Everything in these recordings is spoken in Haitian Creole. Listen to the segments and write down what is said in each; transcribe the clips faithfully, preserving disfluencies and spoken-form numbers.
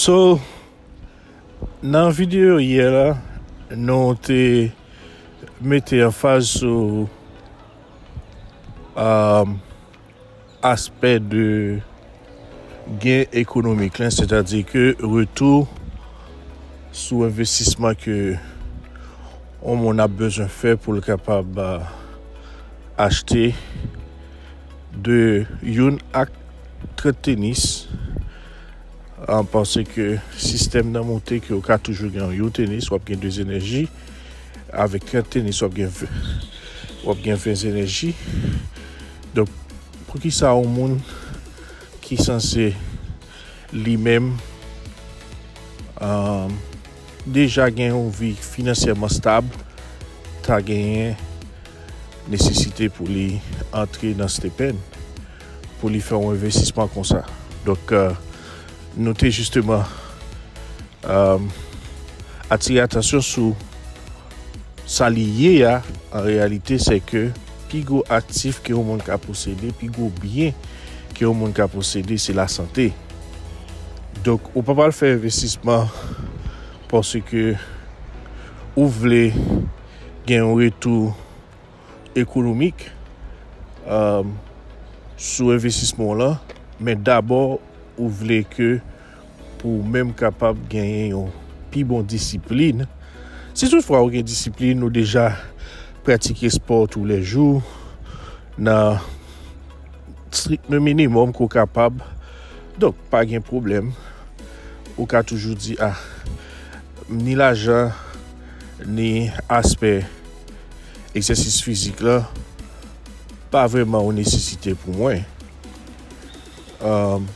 So, nan videyo yè la, nou te mete anfaz sou, um, aspè de gen ekonomik lan, sètadi ke retou sou envestisman ke yon moun ap bezwen fè pou l kapab, uh, achte de youn ak trant tenis, uh, paske sistèm nan monte ke w ka toujou gen yon tenis, w ap gen de zenèji, avèk trant tenis, w ap gen, w ap gen ven zenèji. Donk, poukisa yon moun ki sanse li menm, um, deja gen yon vi finansyèman stab, ta genyen nesesite pou li antre nan Stephen, pou li fè yon envestisman konsa? Donk, uh, nou te jisteman, um, atire atansyon sou sa li ye a, an reyalite, se ke pi gwo aktif ke yon moun ka posede, pi gwo byen ke yon moun ka posede, se lasante. Donk, ou pa pral fè envestisman paske ou vle gen yon retou ekonomik, um, sou envestisman w lan, men dabò ou vle ke pou w menm kapab genyen yon pi bon disiplin. Si toutfwa ou gen disiplin, ou deja pratike spò toulejou nan strict minimum ke w kapab, donk pa gen pwoblèm. Ou ka toujou di, a, ni lajan, ni aspè egzèsis fizik la pa vrèman yon nesesite pou mwen. Um,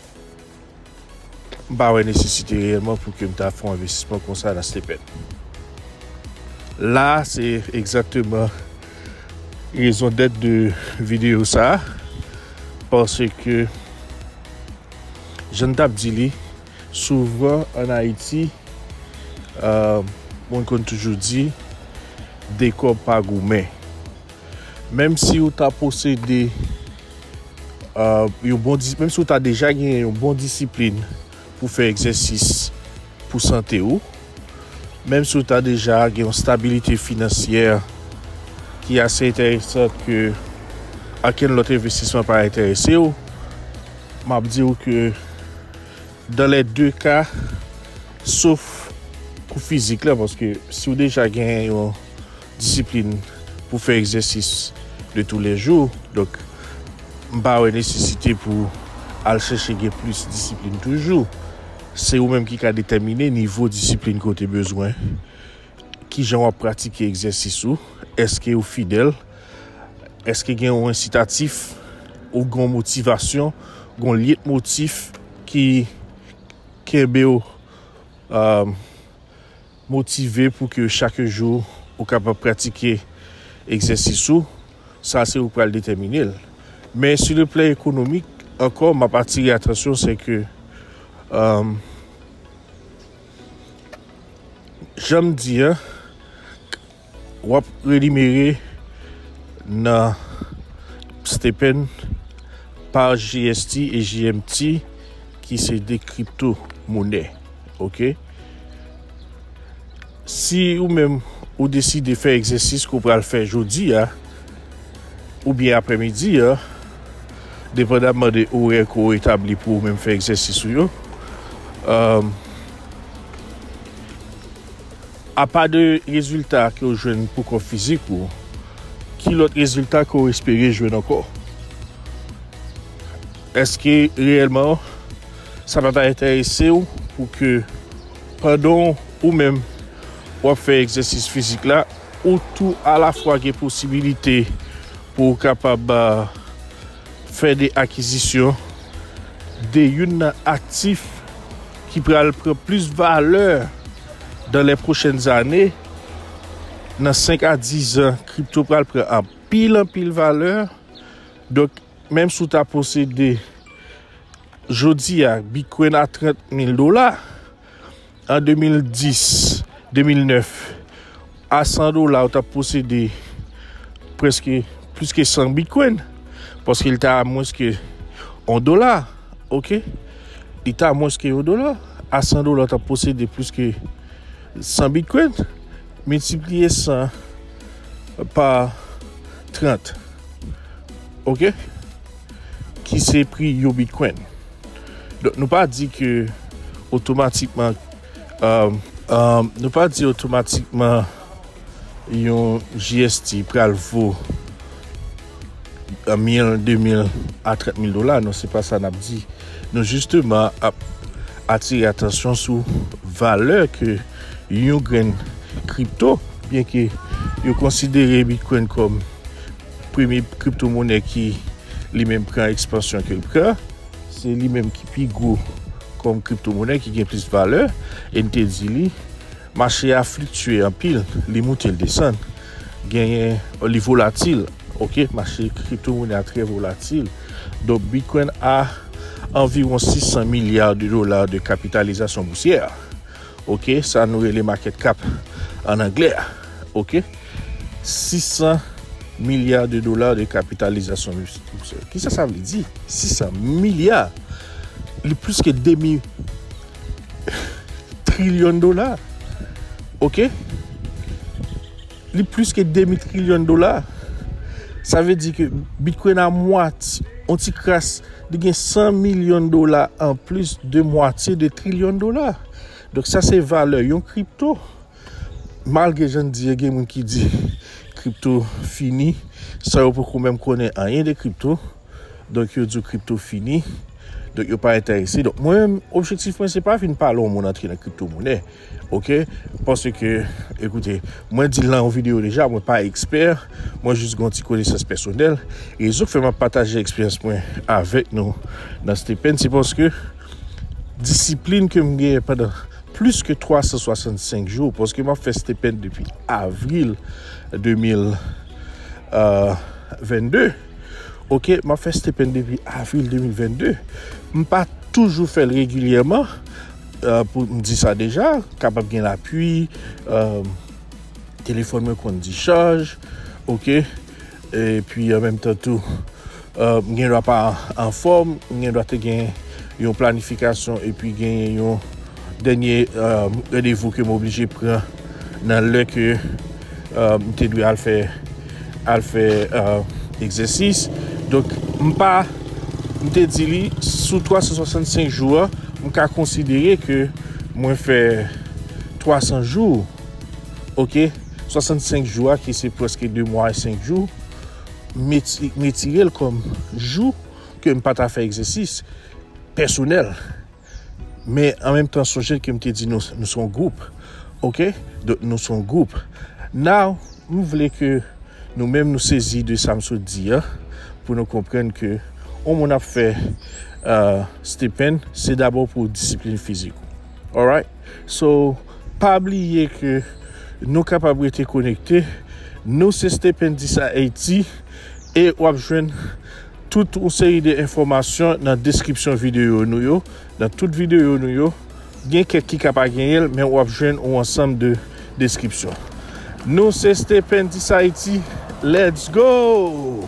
m pa wè nesesite reyèlman pou ke m ta fè yon envestisman konsa nan Stephen. La, se egzakteman rezon dèt de videyo sa, paske, jan n t ap di li, souvan ann Ayiti, uh, moun konn toujou di, de kòb pa goumen. Menm si w ta posede, uh, yon bon dis-, menm si w ta deja gen yon bon disiplin pou fè egzèsis pou sante w, menm si w ta deja gen yon stabilite finansyè ki ase enteresan ke okenn lòt envestisman pa enterese w, m ap di w ke dans les deux cas, sof pou fizik la, paske si w deja gen yon disiplin pou fè egzèsis de toulejou, donk, m pa wè nesesite pou al chèche gen plis disiplin toujou. Se ou menm ki ka detèmine nivo disiplin ke w te bezwen, kijan w ap pratike egzèsis ou, èske ou fidèl, èske gen yon ensitatif, ou gen yon motivasyon, gen yon lyemotif ki kenbe w, um, motive pou ke chak jou ou kapab pratike egzèsis ou, sa se ou k pral detèmine l. Men sou le plan ekonomik, ankò, m ap atire atansyon, se ke, um, jan m di a, w ap renimere nan Stephen pa G S T e G M T, ki se de kripto monè. Oke? Si ou menm ou deside fè egzèsis ke w pral fè jodi a, oubyen aprèmidi a, depandamman de orè ke w etabli pou ou menm fè egzèsis ou yo, um, apa de rezilta ke w jwenn pou kò fizik ou, ki lòt rezilta ke w espere jwenn ankò? Èske reyèlman sa pa ta enterese w pou ke pandan ou menm w ap fè egzèsis fizik la, ou tou alafwa gen posibilite pou w kapab, ah, fè de akizisyon de youn nan aktif ki pral pran plis valè dans les prochaines années? Nan senk a diz an, kripto pral pran anpil, anpil valè. Donk, menm si w ta posede jodi a Bitcoin a trant mil dola, an de mil dis, de mil nèf, a san dola, ou t ap posede prèske plis ke san Bitcoin, paske li ta a mwens ke yon dola, oke? Li ta a mwens ke yon dola. a san dola, w t ap posede plis ke san bitcoin, miltipliye san pa trant, oke? Ki se pri yon bitcoin. Donk, nou pa di ke otomatikman, euh, euh, nou pa di otomatikman yon J S T pral vo mil, de mil a trant mil dola. Non, se pa sa n ap di. Nou jisteman ap atire atansyon sou valè ke yon grenn kripto, byenke yo konsidere Bitcoin kòm premye kriptomonè ki li menm pran ekspansyon ke l pran, se li menm ki pi gwo kòm kriptomonè ki gen plis valè, e n te di li, mache a fliktye anpil, li moute, l desann, genyen, li volatil, oke, mache kriptomonè a trè volatil. Donk, Bitcoin a anviwon sis san milya de dola de kapitalizasyon bousyè. Oke, sa nou rele market cap an anglè a. Oke, sis san milya de dola de kapitalizasyon bousyè. Kisa sa vle di? Sis san milya. Li plis ke demi trilyon dola. Oke? Li plis ke demi trilyon dola. Sa vle di ke Bitcoin a mwatye, yon ti kras, li gen san milyon dola anplis de mwatye de trilyon dola. Donk, sa se valè yon kripto. Malgre jan n di, gen moun ki di kripto fini, san yo poko menm konnen anyen de kripto. Donk, yo di w kripto fini. Donk, yo pa enterese. Donk, mwen menm, objektif mwen, se pa vin pale yon moun antre nan kriptomonè. Oke? Paske, ekoute, mwen di l nan yon videyo deja, mwen pa ekspè. Mwen jis gen yon ti konesans pèsonèl. Rezon k fè m ap pataje eksperyans mwen avèk nou nan Stephen, se paske disiplin ke m genyen pandan plis ke twa san swasannsenk jou, paske m ap fè Stephen depi avril de mil vennde. Oke, m ap fè Stephen depi avril de mil vennde. M pa toujou fè l regilyèman, euh, pou m di sa deja, kapab gen lapli, euh, telefòn mwen konn dichaj, oke? Epi, an menm tan tou, euh, m gen dwa pa anfòm, m gen dwa te gen yon planifikasyon epi genyen yon dènye, euh, randevou ke m oblije pran nan lè ke, euh, m te dwe al fè, al fè, euh, egzèsis. Donk, m pa, m te di li, sou twa san swasannsenk jou a, m ka konsidere ke mwen fè twa san jou, oke? Swasannsenk jou a, ki se prèske de mwa e senk jou, m reti-, m retire l kòm jou ke m pa ta fè egzèsis pèsonèl. Men an menm tan, sonje ke m te di nou, nou se yon gwoup. Oke? Donk, nou se yon gwoup. Now, m vle ke nou menm nou sezi de sa m sot di a, pou nou konprann ke yon moun ap fè, euh, Stephen, se dabò pou disiplin fizik ou. Alright? So, pa bliye ke nou kapab rete konekte. Nou se Stephen Disa Haiti, e w ap jwenn tout yon seri de enfòmasyon nan deskripsyon videyo nou yo. Nan tout videyo nou yo, gen kèk ki ka pa genyen l, men w ap jwenn yon ansanm de deskripsyon. Nou se Stephen Disa Haiti. Let's go!